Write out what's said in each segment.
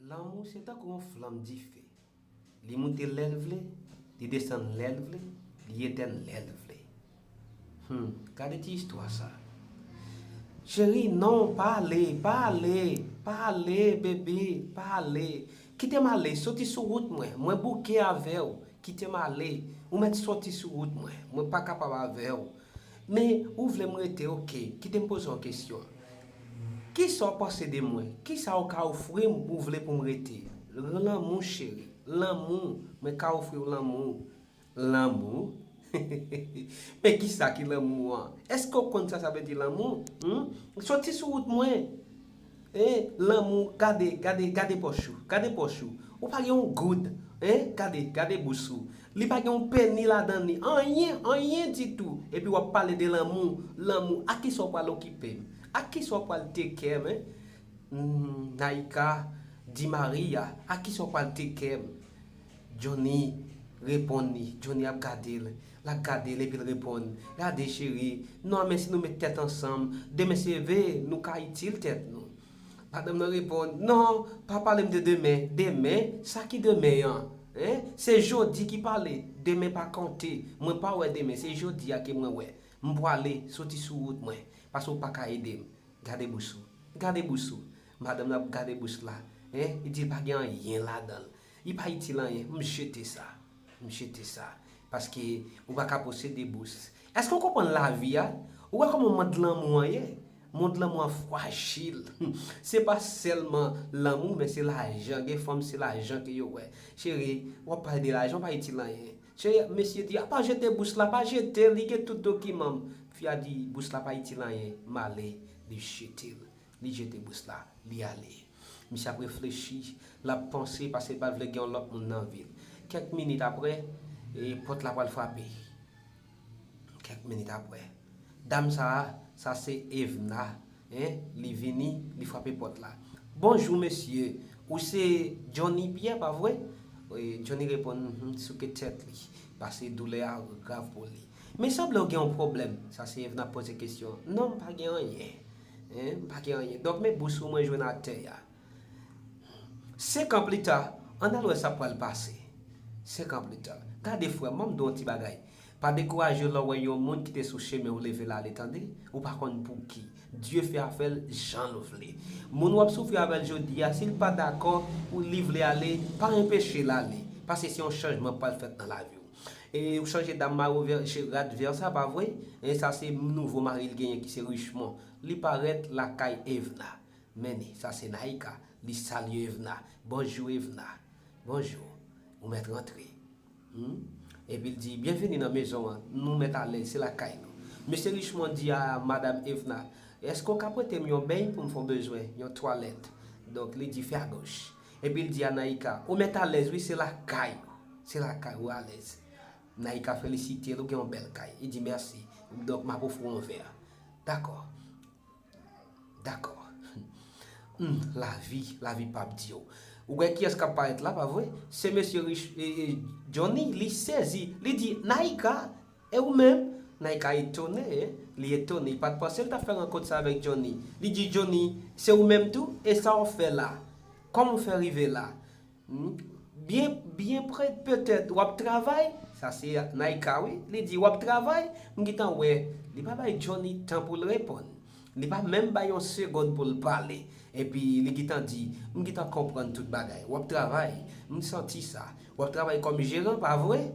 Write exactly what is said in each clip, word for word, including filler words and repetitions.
Lanmou se tankou yon flanm dife. Li moute lè l vle, li desann lè l vle, li etèn lè l vle. Hmm, gade ti istwa sa. Cheri, non, pa ale, pa ale, pa ale, bebe, pa ale. Kite m ale, soti sou wout mwen, mwen bouke avè w. Kite m ale, ou mèt soti sou wout mwen, mwen pa kapab avè w. Men, ou vle m rete, oke, kite m poze w yon kesyon. Kisa w panse de mwen? Kisa w ka ofri m ou vle pou m rete? Lanmou, cheri, lanmou, mwen ka ofri w lanmou. Lanmou? Men kisa ki lanmou an? Èske w konn sa sa vle di lanmou? Hmm? Soti sou wout mwen. Hein? Lanmou, gade, gade, gade pòch ou, gade pòch ou. Ou pa gen yon goud, hein? Gade, gade bous ou. Li pa gen yon peni ladan li, anyen, anyen ditou. Epi w ap pale de lanmou, lanmou. A kisa w pral okipe m? A kisa w pral take care m, hein? Hmm, Naïka, Di Maria, a kisa w pral take care m? Johnny reponn li. Johnny ap gade l. L ap gade l epi l reponn, gade cheri, non men si nou met tèt ansanm, demen se vre, nou ka itil tèt nou. Madanm nan reponn, non, pa pale m de demen. Demen? Sa ki demen an? Hein? Se jodi ki pale. Demen pa konte. Mwen pa wè demen. Se jodi a ke mwen wè. M pwale, soti sou wout mwen. Paske w pa ka ede m. Gade bous ou. Gade bous ou. Madanm nan ap gade bous la. Hein? Li di pa gen anyen ladan l. Li pa itil anyen. M jete sa. M jete sa. Paske ou pa ka posede bous. Èske w konprann lavi a? Ou wè kòman mond lanmou an ye? Mond lanmou an frajil. Se pa sèlman lanmou, men se lajan. Gen fanm, se lajan ke yo wè. Cheri, w ap pale de lajan, w pa itil anyen. Cheri, mesye di, a pa jete bous la, pa jete, li gen tout dokiman m. Fi a di, bous la pa itil anyen, m ale, li jete l. Li jete bous la, li ale. Misye ap reflechi, l ap panse, paske l pa t vle gen yon lòt moun nan vi l. Kèk minit apre, e, pòt la pral frape. Kèk minit apre, dam sa a, sa se Evna, hein, li vini, li frape pòt la. Bonjou, mesye. Ou se Johnny Pierre, pa vre? Wi, Johnny reponn, "Mhm," souke tèt li, paske doulè a grav pou li. Men sanble w gen yon pwoblèm. Sa se Evna poze kesyon. Non, m pa gen anyen. Hein, m pa gen anyen. Donk, men bous ou mwen jwenn atè a. Senk an pli ta, ann al wè sa pral pase. Senk an pli ta. Gade, frè m, ban m di w yon ti bagay. Pa dekouraje lè w wè yon moun ki te sou chemen w leve l ale, tande? Ou pa konn pou ki. Dye fè afè l jan l vle. Moun w ap soufri avè l jodi a, si l pa dakò, ou li vle ale, pa anpeche l ale. Paske se yon chanjman k pral fèt nan lavi w. E ou chanje dam mari w vè-, che-, rad vèsa, pa vre? E sa se nouvo mari l genyen ki se Richmond. Li parèt lakay Evna. Men ni, sa se Naïka. Li salye Evna. Bonjou, Evna. Bonjou. Ou mèt rantre. Hmm? Epi l di, "Byenveni nan mezon an. Nou mèt alèz, se lakay nou." Mesye Richmond di a Madanm Evna, "Èske w ka prete m yon beny pou m fè yon bezwen, yon twalèt?" Donk, li di, "Fè agoch." Epi l di a Naïka, "Ou mèt alèz, wi, se lakay ou. Se lakay ou, alèz." Naïka felisite l, "Ou gen yon bèl kay." Li di, "Mèsi. Donk, m ap ofri w yon vè." Dakò. Dakò. Hmm, lavi, lavi p ap di w. Ou wè kiyès k ap parèt la, pa vre? Se mesye Rich-, e, e, Johnny, li sezi. Li di, "Naïka, e ou menm?" Naïka etone, e, li etone. Li pa t panse l t ap fè rankont sa avèk Johnny. Li di, "Johnny, se ou menm tou? E sa w fè la? Kòman w fè rive la?" Hmm? Byen, byen pre, petèt w ap travay. Sa se Naïka, wi. Li di, "W ap travay?" M gentan wè li pa bay Johnny tan pou l reponn. Li pa menm bay yon segonn pou l pale. Epi li gentan di, "M gentan konprann tout bagay. W ap travay. M santi sa. W ap travay kòm jeran, pa vre?"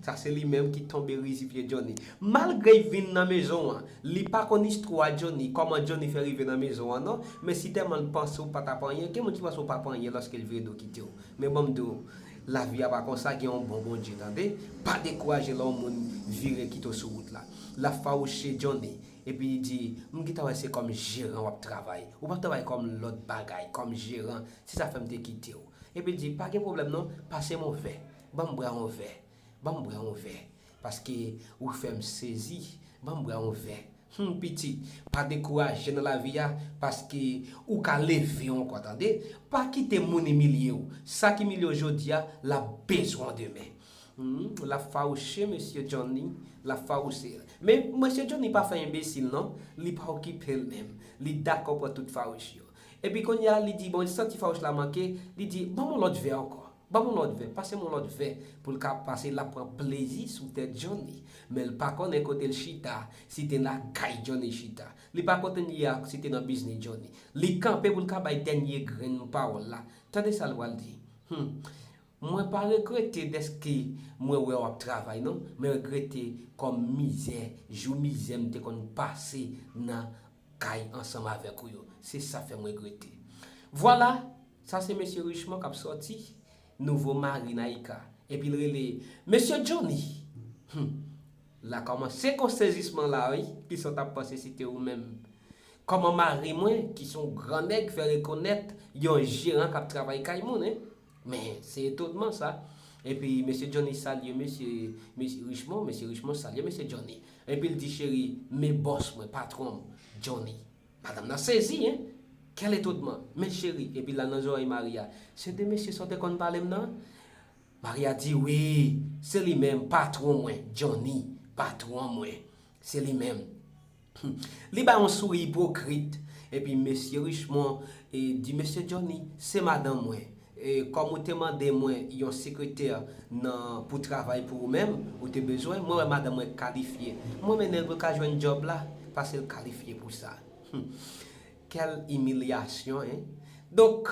Sa se li menm ki tonbe ri sou pye Johnny. Malgre l vin nan mezon an, li pa konn istwa Johnny, kòman Johnny fè rive nan mezon an, non. Men si tèlman l panse w pa t ap anyen, gen moun ki panse w p ap anyen lòske l vire do kite w. Men ban m di w, lavi a pa konsa, gen yon bon Bondye, tande. Pa dekouraje lè yon moun vire kite w sou wout la. L ap fawouche Johnny, epi li di, "M gentan wè se kòm jeran w ap travay. Ou p ap travay kòm lòt bagay, kòm jeran. Se sa fè m te kite w." Epi l di, "Pa gen pwoblèm non, pase m yon vè. Ban m bwè yon vè. Ban m bwè yon vè. Paske ou fè m sezi. Ban m bwè yon vè." Hmm, pitit, pa dekouraje nan lavi a, paske ou ka leve ankò, tande? Pa kite moun imilye w. Sa k imilye w jodi a, l ap bezwen w demen. Hmm, l ap fawouche mesye Johnny, l ap fawouche l. Men mesye Johnny pa fè enbesil non, li pa okipe l menm. Li dakò pran tout fawouch yo. Epi kounye a, li di, bon, li santi fawouch la manke, li di, ban m yon lòt vè ankò. Ban m yon lòt vè, pase m yon lòt vè pou l ka pase, l ap pran plezi sou tèt Johnny. Men l pa konnen kote l chita, si te nan kay Johnny chita. Li pa konnen li a, si te nan biznis Johnny. Li kanpe pou l ka bay dènye grenn pawòl la. Tande sa l pral di. Hmm. Mwen pa regrete dèske mwen wè w ap travay non, men regrete kòm mizè, jou mizè m te konn pase nan kay ansanm avèk ou yo. Se sa fè m regrete. Vwala, sa se mesye Richemond k ap sòti, nouvo mari Naïka. Epi l rele, mesye Johnny. Hmm. La kòmanse gon sezisman la wi, kisa w t ap panse si te ou menm? Kòman mari mwen, ki se yon gran nèg, fè rekonèt yon jeran k ap travay kay moun, en? Men, se etonman sa. Epi, mesye Johnny salye mesye, mesye Richemond, mesye Richemond salye mesye Johnny. Epi l di, cheri, men bòs mwen, patwon m, Johnny. Madanm nan sezi, en. Kèl etonman. Men cheri, epi l al nan zòrèy Maria. Se de mesye sa w te konn pale m nan? Maria di, wi, se li menm, patwon mwen, Johnny, patwon mwen. Se li menm. Li bay yon souri ipokrit. Epi mesye Richemond e, di, mesye Johnny, se madanm mwen. E, kòm ou te mande mwen yon sekretè nan, pou travay pou ou menm, ou te bezwen, mwen wè madanm mwen kalifye. Mwen mennen l pou l ka jwenn djòb la, paske l kalifye pou sa. Hmm. Quelle humiliation, hein? Donk,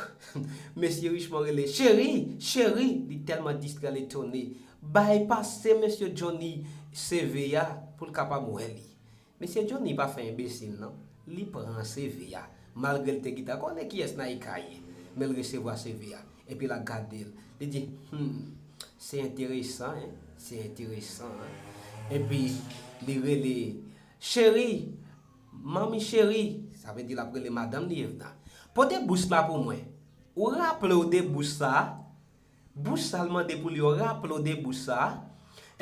mesye Richemond rele, cheri, cheri, li tèlman distrè, l etone. Bay pase mesye Johnny C V a pou l kapab wè li. Mesye Johnny pa fè enbesil non. Li pran C V a. Malgre l te gentan konnen kiyès Naïka ye, men l resevwa C V a. Epi l ap gade l. Li di, hmm, se enteresan, en. Se enteresan, en. Epi li rele, cheri, manmi cheri, sa vle di l ap rele madanm li Evna. Pote bous la pou mwen. Ou raple w de bous sa a? Bous sa l mande pou li yo, raple w de bous sa a?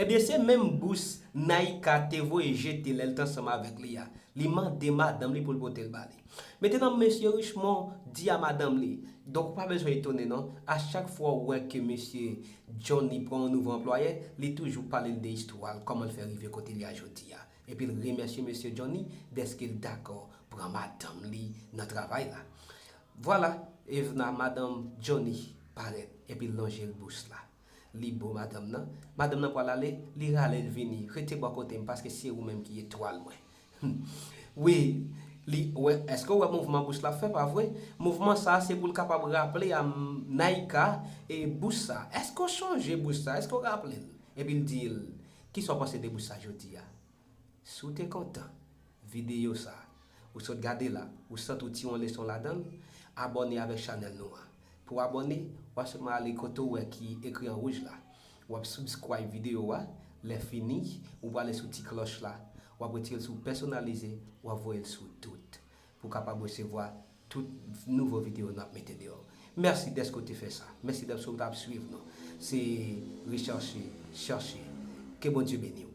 Ebyen, se menm bous Naïka te voye jete lè l t ansanm avèk li a. Li mande madanm li pou l pote l ba li. Mentnan, mesye Richemond di a madanm li, donk ou pa bezwen etone non, a chak fwa w wè ke mesye Johnny pran yon nouvo anplwayè, li toujou pale l de istwa l, kòman l fè rive kote l ye a jodi a. Epi l remèsye mesye Johnny dèske l dakò pran madanm li nan travay la. Vwala, Evna, madanm Johnny parèt, epi l lonje l bous la. Li bo madanm nan. Madanm nan pral ale, li rale l vini. Rete bò kote m, paske se ou menm ki etwal mwen. Wi, li, wè, èske w wè mouvman bous la fè, pa vre? Mouvman sa a, se pou l kapab raple a m, Naïka, e bous sa. Èske w sonje bous sa? Èske w raple l? Epi l di l, kisa w panse de bous sa jodi a? Si w te kontan videyo sa, ou sot gade la, ou santi w tire yon leson ladan l, abòne avèk chanèl nou an. Pou w abòne, w ap sèlman ale kote w wè ki ekri an wouj la. W ap subscribe videyo a, lè fini, ou prale sou ti klòch la. W ap retire l sou pèsonalize, w ap voye l sou tout. Pou w kapab resevwa tout nouvo videyo n ap mete deyò. Mèsi dèske w te fè sa. Mèsi dèske w t ap swiv nou. Se Recherche, Cherche. Ke Bondye beni w.